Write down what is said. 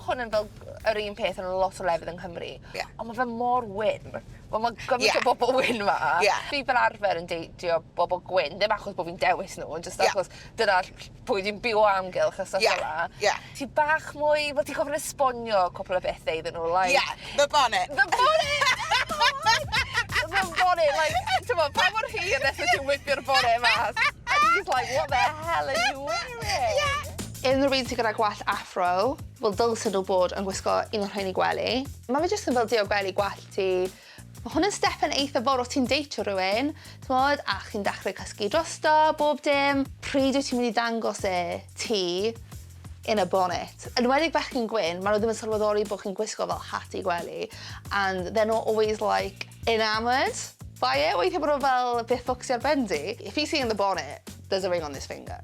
hwn yn fel yr un peth yn lot o lefydd yng Nghymru. Ond mae fe mor wyn. Wel, mae gymaint o bobl wyn 'ma. Fi fel arfer yn deitio bobl gwyn, ddim achos bod fi'n dewis nhw, ond jyst achos dyna pwy dwi'n byw o amgylch a stuff fel 'na. Ti bach mwy, fel ti'n gorfod esbonio cwpl o bethau iddyn nhw, like. Yeah, the bonnet. The bonnet! The bonnet, like, ti'n pa mor hir nes ti'n whipio'r bonnet mas? And he's like, "What the hell are you wearing?" Unrhyw un sydd gyda gwallt afro, wel dylsen nhw bod yn gwisgo un o'r rhain i gwely. Mae fe jyst yn fel duo gwely gwallt ti. Mae hwn yn step yn eitha fawr os ti'n deitio rhywun, t'mod, a chi'n dechrau cysgu drosto, bob dim. Pryd wyt ti'n mynd i dangos e ti in a bonnet? Yn enwedig bechgyn gwyn, maen nhw ddim yn sylweddoli bod chi'n gwisgo fel hat i gwely, and they're not always like enamoured by it. Weithiau bod nhw fel, "Beth ffwc sy ar ben di?" If he's seeing the bonnet, there's a ring on this finger.